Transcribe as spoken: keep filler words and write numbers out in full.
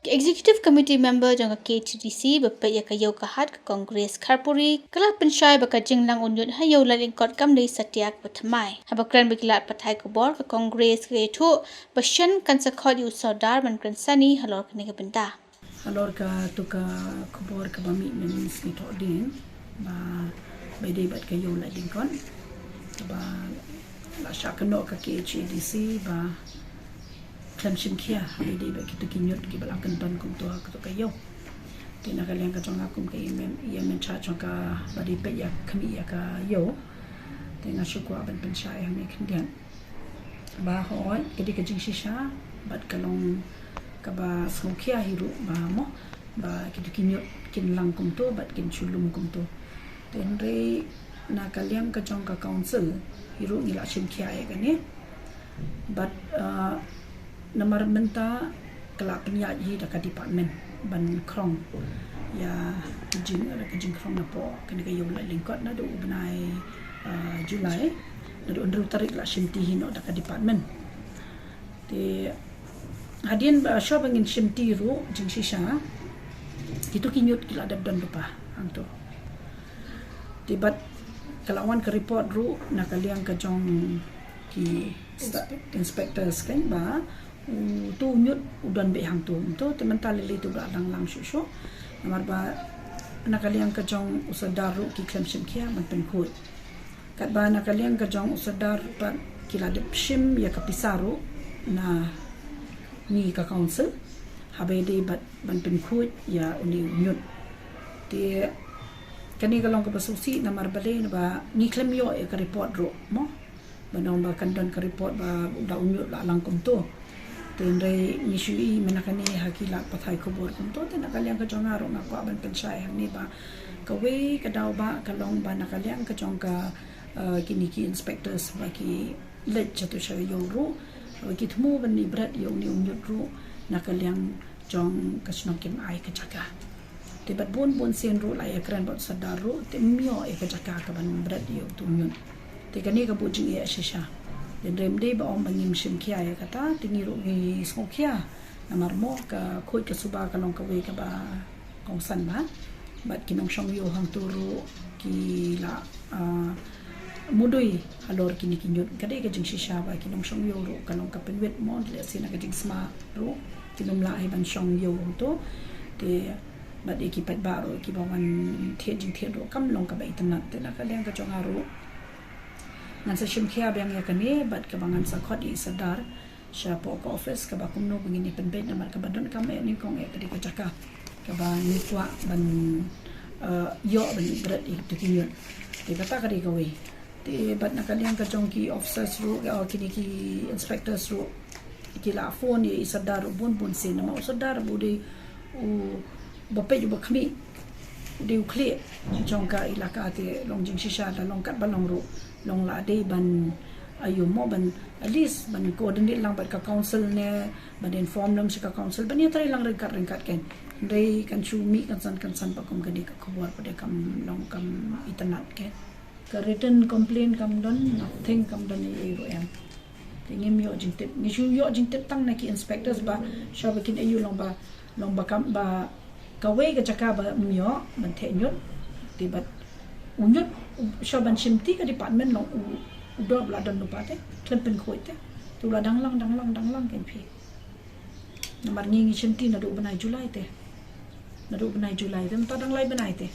Ka Executive Committee member jong ka K H A D C ba peit ïa ka ïew ka hat ka Congress Kharpuri ka la pynshai ba ka jinglang u ñiut ha ïew Laitlyngkot kam dei satia kaba thymmai. Haba kren bad ki lad pathai khubor ka Congress ka ïathuh ba shen kan sa khot ïa u Sordar ban kren sani halor kane ka bynta. Halor katu ka khubor kaba mih mynne sngi Thohdieng ba ba dei bad ka ïew Laitlyngkot kaba la shah kynnoh ka K H A D C ba khlem shim khia ba dei bad kitu ki ñiut kiba la kyndon kumto ha katu ka ïew. Te na ka liang ka jong nga kum ka ïa men ïa men cha jong kaba dei peit ïa khmih ïa ka ïew. Te nga shu kwah ban pynshai hangne khyndiat ba hooid ka dei ka jingshisha bad ka long kaba sngewkhia hi ruh ba mo ba kitu ki ñiut kin lang kumto bad kin shu lum kumto. Te hynrei na ka liang ka jong ka council hi ruh ngi la shim khia ïa kane bad ah, namar mynta ka la pynïaid hi da ka department ban krong ïa ka jing ka jingkrong napoh kane ka ïew Laitlyngkot naduh u bnai ah, July naduh hynriew tarik la shimti hi noh da ka department. Te hadien ba shuwa ba ngin shimti ruh jingshisha kitu ki ñiut ki la dep don lypa hangto. Te bad ka la wan ka report ruh na ka liang ka jong ki sta- inspectors kan ba utu u ñiut u don beit hangto. Te mynta lei lei te u la dang lang shuh shuh namar ba na ka liang ka jong u Sordar ruh ki khlem shim khia ban pynkhuid. Katba na ka liang ka jong u Sordar pat ki la dep shim ïa ka pisa ruh na ngi ka council haba ïadei bad ban pynkhuid ïa une u ñiut. Te kane ka long kaba sngewsih namar balei ba ngi khlem ïoh ïa ka report ruh mo. Ban ong ba kan don ka report ba u da u ñiut la lang kumto. Te hynrei ngi shu ïohi mynta kane ha ki lad pathai khubor kumto te na ka liang ka jong nga ruh nga kwah ban pynshai hangne ba kawei ka daw ba ka long ba na ka liang ka jong ka ah, kine ki inspectors ba ki leit shatu sha ïew ruh ba ki thmu ban ïa bret ïa une u ñiut ruh na ka liang jong ka shnong Kynai ka jaka. Te bad bun bun sien ruh la ïakren bad u Sordar ruh te ym ïoh ïa ka jaka kaban bret ïa utu u ñiut. Te kane ka buh jingeh shisha. Te hynrei ym dei ba ong ba ngim shim khia ïa kata te ngi ruh ngi sngewkhia. Namar mo ka khuid ka suba ka long kawei kaba kongsan ba bad ki nongshong ïew hangto ruh ki la ah, mudui halor kine ki ñiut ka dei ka jingshisha ba ki nongshong ïew ruh ka long ka pynwit mo lehse na ka jingsma ruh kin ym lah hi ban shong ïew hangto. Te bad ïa ki paidbah ruh kiba wan thied jingthied ruh kam long kaba itynnad te na ka liang ka jong nga ruh ngan sa shim khia biang ïa kane bad kaba ngan sa khot ïa i Sordar shapoh ka office kaba kumno ba ngin ïa pynbeit namar kaba donkam eh nyngkong eh ka dei ka jaka kaba ngi kwah ban eh, ïoh ban ïa bret ïa kitu ki ñiut. Te kata ka dei kawei. Te bad na ka liang ka jong ki officers ruh oh, kine ki inspectors ruh ki la phone ïa i Sordar ruh bun bun sien namar u Sordar ba u dei u ba peit u ba khmih u dei u khlieh jong ka ilaka te long jingshisha la long katba long ruh long la dei ban ayu mo ban at least ban coordinate lang bad ka council ne ban inform lang sha ka council ban ïatrei lang ryngkat ryngkat kan. Hynrei kan shu mih kan san kan san ba kum kane ka khubor pat kam long kam itynnad kan. Ka written complaint kam don nothing kam don ei ei ruh em. Te ngim ïoh jingtip ngi shu ïoh jingtip tang na ki inspectors ba sha ba kin ayu long ba long ba kam ba kawei ka jaka ba ym ïoh ban theh ñiut. Te bad u ñiut sha ban shimti ka department long u dor ba la don lypa te khlem pynkhuid te. Te u la dang lang dang lang dang lang kan phi. Namar ngi ngi shimti naduh bnai July te naduh bnai July te mynta dang lai bnai te.